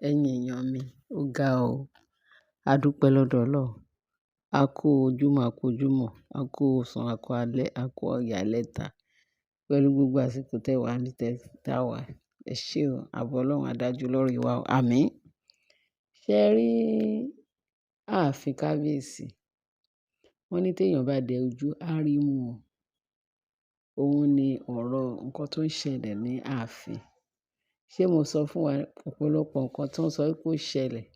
Ẹ̀yin èèyàn mi, ó ga o. A dúpẹ́ lọ́dọ̀ Ọlọ́run. A kú ojúmọ́, a kú ojúmọ́, a kú ọ̀sán, a kú alẹ́, a kú ìyálẹ́ta pẹ̀lú gbogbo àsìkò tẹ́ wà ní tẹ́ tá wà. Ẹ ṣé o, àbọ̀ Ọlọ́run á dájú lórí wa o. Àmín. Ṣé ẹ rí ààfin kábíyèsí? Wọ́n ní tí èèyàn bá dẹ ojú, á rí mú o. Òun ni ọ̀rọ̀ nǹkan tó ń ṣẹlẹ̀ ní ààfin. Ṣé mo sọ fún wa ọ̀pọ̀lọpọ̀ nǹkan tó ń sọ wípé ó ṣẹlẹ̀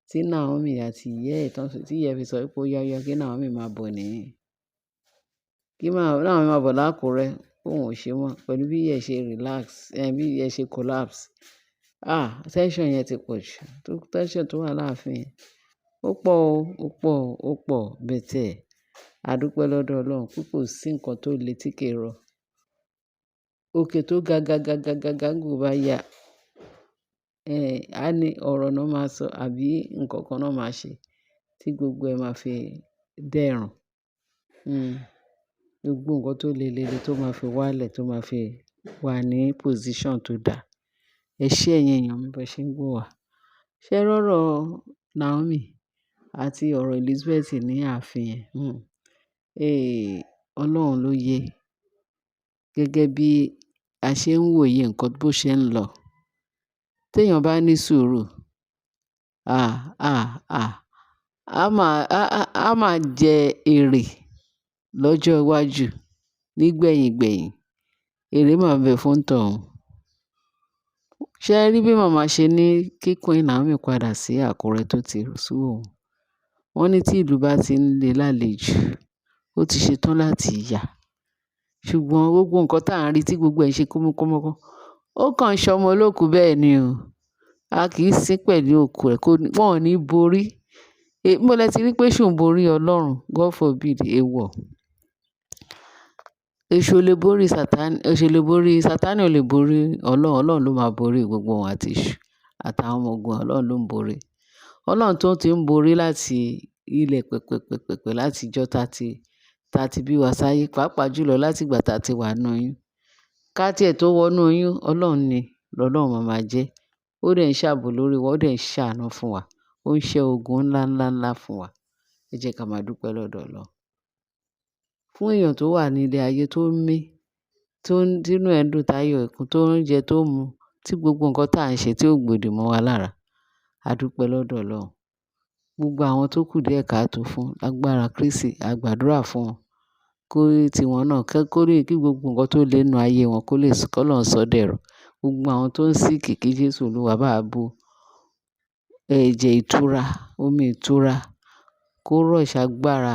tí Naomi àti ìyá ẹ̀ tí ìyá ẹ fi sọ wípé ó yá yá kí Naomi máa bọ̀ ní, kí Naomi máa bọ̀ l'Ákúrẹ́, òun ò ṣe mọ́ pẹ̀lú bí ìyá ẹ ṣe relax, bí ìyá ẹ ṣe collapse. Ah, tension yẹn ti pọ̀ jù. Tension tó wà láàfin yẹn. Ó pọ̀ o, ó pọ̀ o, ó pọ̀ bẹ́tẹ̀. A dúpẹ́ lọ́dọ̀ Ọlọ́run pé kò sí nǹkan tó le tí kì í rọ. Òkè tó ga ga ga ga ga ga nígbà ó bá yá, á ní ọ̀rọ̀ náà máa sọ àbí nǹkan kan náà máa ṣe tí gbogbo ẹ máa fi dẹ̀rùn. Gbogbo nǹkan tó le le le tó máa fi wálẹ̀, tó máa fi wà ní position tó da. Ẹ ṣé ẹ̀yin èèyàn mi, bó ṣe ń gbọ́ wá. Ṣé ẹ rọ́rọ̀ Naomi àti ọ̀rọ̀ Elizabeth ní ààfin yẹn? Ọlọ́run ló yé. Gẹ́gẹ́ bí a ṣe ń wòye nǹkan bó ṣe ń lọ. Tí èèyàn bá ní sùúrù, ah, ah, ah, a máa jẹ èrè lọ́jọ́ iwájú nígbẹ̀yìn gbẹ̀yìn. Èrè máa ń bẹ fún tọ̀ún. Ṣé ẹ rí bí màmá ṣe ní kí Queen Naomi padà sí Àkúrẹ́ tó ti sú òun? Wọ́n ní tí ìlú bá ti ń le lálejù, ó ti ṣe tán láti yà. Ṣùgbọ́n gbogbo nǹkan tí à ń rí tí gbogbo ẹ̀ ṣe kúmúkúmú, ó kàn ń ṣọmọ olókùú bẹ́ẹ̀ ni o. A kì í sín pẹ̀lú òkú ẹ̀, kó wọ́n ò ní borí. Níbo lẹ ti rí pé èṣù ń borí Ọlọ́run? God forbid, èèwọ̀. Èṣù ò lè borí Satan, èṣù ò lè borí, Satani ò lè borí Ọlọ́run. Ọlọ́run ló máa borí gbogbo wọn àti èṣù àtàwọn ọmọ ogun. Ọlọ́run ló ń borí. Ọlọ́run tó ti ń borí láti ilẹ̀ pẹ̀pẹ̀pẹ̀pẹ̀ láti ìjọ ta ti bí wa sáyé, pàápàá jùlọ láti ìgbà tá ti wà nínú oyún. Ká tí ẹ̀ tó wọ inú oyún, Ọlọ́run ni, lọ́lọ́run máa máa jẹ́. Ó dẹ̀ ń ṣàbò lórí wa, ó dẹ̀ ń ṣàánú fún wa. Ó ń ṣẹ́ ogun ńlá ńlá ńlá fún wa. Ẹ jẹ́ ká máa dúpẹ́ lọ́dọ̀ Ọlọ́run. Fún èèyàn tó wà ní ilé ayé tó ń mí, tó ń, tínú ẹ̀ ń dùn táyọ̀ ẹ̀kún, tó ń jẹ, tó ń mu, tí gbogbo nǹkan tí à ń ṣe tí ó gbòdì mọ́ wa lára. A dúpẹ́ lọ́dọ̀ Ọlọ́run. Gbogbo àwọn tó kù díẹ̀ káàtò fún, lágbára Kristi, a gbàdúrà fún wọn. Kó tí wọn náà, kó rí kí gbogbo nǹkan tó lé nínú ayé wọn kó lè, kí Ọlọ́run sọ dẹ̀rọ̀. Gbogbo àwọn tó ń sick kí Jésù Olúwa bá bu ẹ̀jẹ̀ ìtura, omi ìtura, kó rush agbára,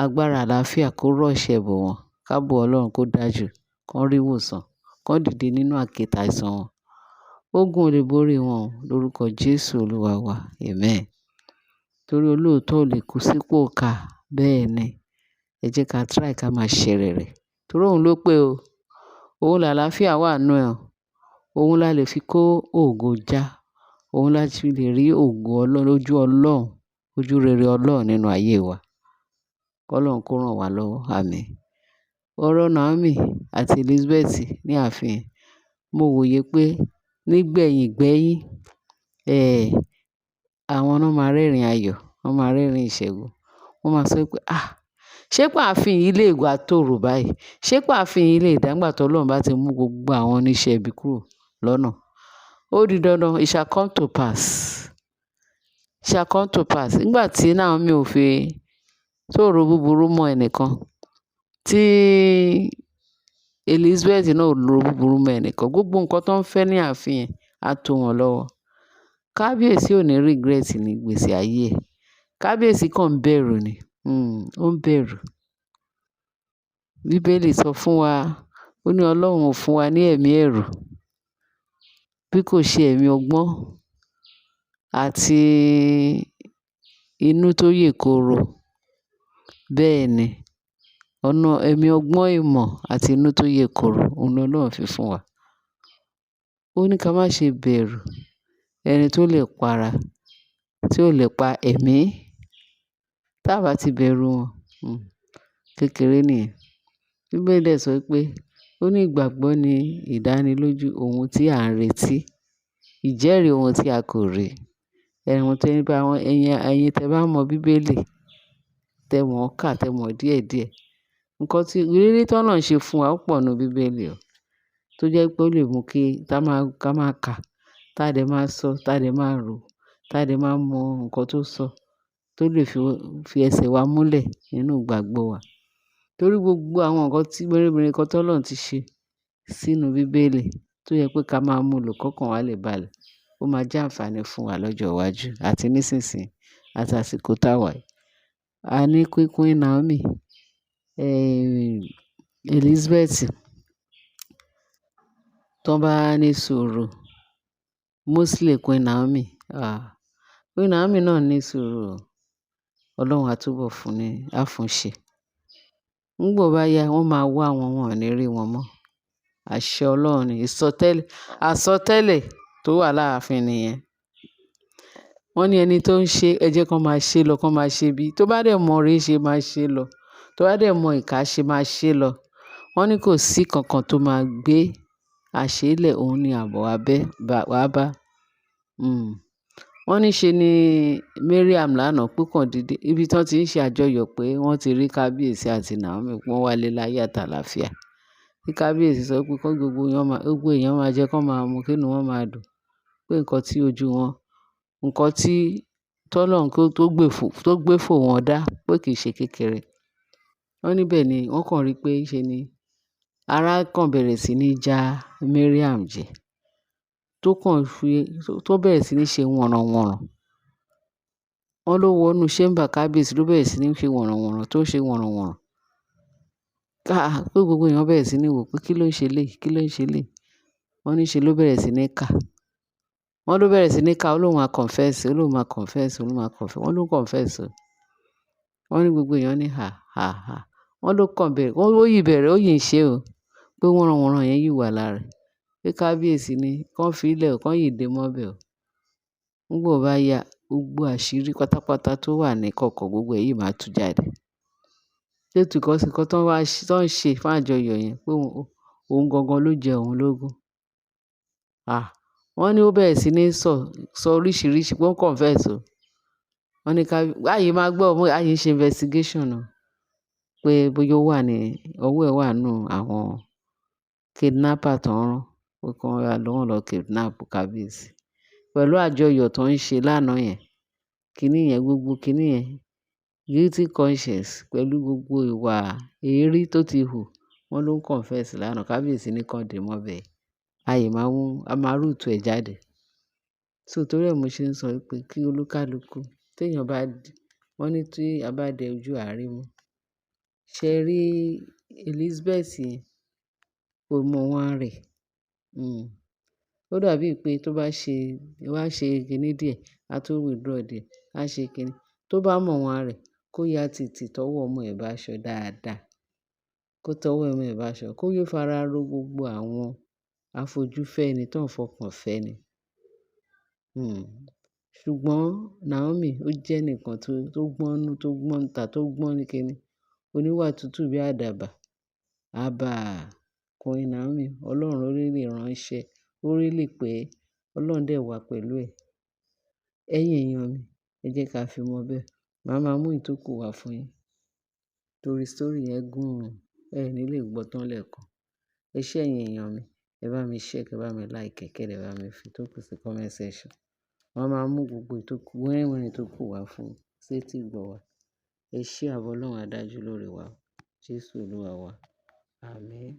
agbára àlàáfíà kó rush ẹ̀ bọ̀ wọ́n. Káàbò Ọlọ́run kó dájú, kó rí ìwòsàn, kó dìde nínú àkéte àìsàn wọn. Ogun ò lè borí wọn lórúkọ Jésù Olúwa wa. Amen. Torí olóòótọ́ ò lè kú sípò ìkà. Bẹ́ẹ̀ ni. Ẹ jẹ́ ká try ká máa ṣe rere. Torí òun ló pé o. Òun làlàáfíà wà nínú ẹ̀ o. Òun la lè fi kó ògo já. Òun la fi lè rí ògo Ọlọ́run, ojú Ọlọ́run, ojú rere Ọlọ́run nínú ayé wa. Kọ́lọ́run kó rán wa lọ́wọ́. Àmín. Ọ̀rọ̀ Naomi àti Elizabeth ní ààfin, mo wòye pé nígbẹ̀yìn gbẹ́yín, àwọn náà máa rẹ́rìn ayọ̀, wọ́n máa rẹ́rìn ìṣẹ́gun. Wọ́n máa sọ pé, "Ah! Ṣé pé ààfin yìí lè wá tòrò báyìí? Ṣé pé ààfin yìí lè dá nígbà tí Ọlọ́run bá ti mú gbogbo àwọn oníṣẹ́ ibi kúrò lọ́nà?" Ó di dandan, it shall come to pass. It shall come to pass. Nígbà tí Naomi ò fi tó ro búburú mọ́ ẹnìkan, tí Elizabeth náà ò ro búburú mọ́ ẹnìkan, gbogbo nǹkan tó ń fẹ́ ní ààfin yẹn á tó wọn lọ́wọ́. Kábíyèsí ò ní regret ní ìgbésí ayé ẹ̀. Kábíyèsí kàn ń bẹ̀rù ni. Ó ń bẹ̀rù. Bíbélì sọ fún wa, ó ní Ọlọ́run ò fún wa ní ẹ̀mí ẹ̀rù bí kò ṣe ẹ̀mí ọgbọ́n àti inú tó yè kooro. Bẹ́ẹ̀ ni, ọ̀nà ẹ̀mí ọgbọ́n ìmọ̀ àti inú tó yè kooro, òun ni Ọlọ́run fi fún wa. Ó ní ká má ṣe bẹ̀rù ẹni tó lè pa ara, tí ò lè pa ẹ̀mí. Tí a bá ti bẹ̀rù wọn, kékeré nìyẹn. Bíbélì dẹ̀ sọ pé ó ní ìgbàgbọ́ ní ìdánilójú ohun tí à ń retí. Ìjẹ́rìí ohun tí a kò rí. Ẹ̀wọ̀n tí bá wọn, ẹ̀yin, ẹ̀yin tẹ bá mọ bíbélì, tẹ mọ̀ ọ́ kà, tẹ mọ̀ díẹ̀díẹ̀. Ǹkan tí ìrírí tí Ọlọ́run ṣe fún wa ó pọ̀ nínú bíbélì o. Tó jẹ́ pé ó lè mú kí ká máa kà, tá dẹ̀ máa sọ, tá dẹ̀ máa rò, tá dẹ̀ máa mọ nǹkan tó sọ, tó lè fi ẹsẹ̀ wa múlẹ̀ nínú ìgbàgbọ́ wa. Torí gbogbo àwọn nǹkan tí mèremère nǹkan tí Ọlọ́run ti ṣe sínú bíbélì tó yẹ pé ká máa mú lò kọ́kàn wa lè balẹ̀. Ó máa jẹ́ àǹfààní fún wa lọ́jọ́ iwájú àti nísinsìnyí àti àsìkò táa wà yìí. A ní Queen Naomi, Elizabeth tó bá ní sùúrù, mostly Queen Naomi. Ah, Queen Naomi náà ní sùúrù o. Ọlọ́run á túbọ̀ fún ní, á fún ṣe. Nígbà ó bá yá, wọ́n máa wá wọn, wọ́n ò ní rí wọn mọ́. Àṣẹ Ọlọ́run ni ìsọtẹ́lẹ̀, àsọtẹ́lẹ̀ tó wà láàfin nìyẹn. Wọ́n ní ẹni tó ń ṣe, ẹ jẹ́ kí wọ́n máa ṣe lọ, kí wọ́n máa ṣe bí. Tó bá dẹ̀ mọ ore ṣe, máa ṣe lọ. Tó bá dẹ̀ mọ ìkà ṣe, máa ṣe lọ. Wọ́n ní kò sí kankan tó máa gbé àṣélẹ̀, òun ni àbọ̀ wá bẹ́, wá bá. Hmm. Wọ́n ní ṣe ni Mariam lánàá pé kàn dìde. Ibi tí wọ́n ti ń ṣe àjọyọ̀ pé wọ́n ti rí kábíyèsí àti Naomi pé wọ́n wálé láyọ̀ àti àlàáfíà. Kí kábíyèsí sọ pé kí gbogbo èèyàn máa, gbogbo èèyàn máa jẹ́ kí wọ́n máa mú kí inú wọn máa dùn. Pé nǹkan tí ojú wọn, nǹkan tí tọ́lọ́run tó gbé fò, tó gbé fò wọ́n dá pé kì í ṣe kékeré. Wọ́n níbẹ̀ ni wọ́n kàn rí pé ṣe ni ara kan bẹ̀rẹ̀ sí ní já Mariam jẹ. Tó kàn fi, tó bẹ̀rẹ̀ sí ní ṣe wọ̀nranwọ̀nran. Wọ́n ló wọ inú chamber kábíyèsí ló bẹ̀rẹ̀ sí ní ṣe wọ̀nranwọ̀nran tó ṣe wọ̀nranwọ̀nran. Ká, pé gbogbo èèyàn bẹ̀rẹ̀ sí ní wò pé kí ló ń ṣe léyìí, kí ló ń ṣe léyìí. Wọ́n ní ṣe ló bẹ̀rẹ̀ sí ní kà. Wọ́n ló bẹ̀rẹ̀ sí ní kà, ó lóun máa confess, ó lóun máa confess, ó lóun máa confess. Wọ́n ló confess o. Wọ́n ní gbogbo èèyàn ní hà, hà, hà. Wọ́n ló kàn bẹ̀rẹ̀, wọ́n ló yìí bẹ̀rẹ̀, ó yìí ń ṣe o. Pé wọ̀nranwọ̀nran yẹn yìí wà lára rẹ̀. Pé kábíyèsí ni, kí wọ́n fi í lẹ̀ o, kí wọ́n yìí dé mọ́bẹ̀ o. Nígbà ó bá yá, gbogbo àṣírí pátápátá tó wà ní kọ̀kọ̀ gbogbo èyí máa tú jáde. Pé because nǹkan tó wá, tó ń ṣe fún àjọyọ̀ yẹn pé òun gangan ló jẹ òun lógún. Ah, wọ́n ní ó bẹ̀rẹ̀ sí ní sọ, sọ oríṣìíríṣìí pé ó ń confess o. Wọ́n ní ká, ààyè máa gbọ́, ààyè ń ṣe investigation o. Pé bóyá ó wà ní, ọwọ́ ẹ̀ wà nínú àwọn kidnapper tó ń rán. Pé kí wọ́n lọ, wọ́n lọ kidnap kábíyèsí. Pẹ̀lú àjọyọ̀ tó ń ṣe lánàá yẹn. Kíní yẹn, gbogbo kíní yẹn, guilty conscience pẹ̀lú gbogbo ìwà èérí tó ti hù. Wọ́n ló ń confess lánàá. Kábíyèsí ní kí wọ́n dé mọ́bẹ̀. Ààyè máa mú, a máa root ẹ̀ jáde. So torí ẹ mo ṣe ń sọ wípé kí olúkálùkù tí èèyàn bá, wọ́n ní tí a bá dẹ ojú àárín mú. Ṣé rí Elizabeth yẹn kò mọ ìwọ̀n rẹ̀. Hmm. Ó dàbí pé tó bá ṣe, wá ṣe kíní díẹ̀, a tún withdraw díẹ̀, a ṣe kíní. Tó bá mọ ìwọ̀n rẹ̀, kó ya tètè tọwọ́ ọmọ ẹ̀ bá aṣọ dáadáa. Kó tọwọ́ ọmọ ẹ̀ bá aṣọ, kó yé fara ro gbogbo àwọn afojúfẹ́ni tó ń fọkàn fẹ́ni. Hmm. Ṣùgbọ́n Naomi ó jẹ́ ẹnìkan tó gbọ́n nú, tó gbọ́n ta, tó gbọ́n ní kíní. Oníwà tútù bí àdàbà. Àbá Queen Naomi, Ọlọ́run ló really ránṣẹ́. Ó really pé Ọlọ́run dẹ̀ wà pẹ̀lú ẹ̀. Ẹ̀yin èèyàn mi, ẹ jẹ́ ká fi mọ̀ bẹ́ẹ̀. Màá máa mú ìtókù wá fún yín. Torí story yẹn gùn, ẹ ní lè gbọ́ tán lẹ́ẹ̀kan. Ẹ ṣé ẹ̀yin èèyàn mi, ẹ bá mi share, kẹ bá mi like, kẹ́ dẹ̀ bá mi fi ìtókù sí comment section. Màá máa mú gbogbo ìtókù, wẹ́rẹ́wẹ́rẹ́ ìtókù wá fún sétí ìgbọ́ wa. Ẹ ṣé àbọ̀ Ọlọ́run á dájú lórí wa. Jésù Olúwa wa. Àmín.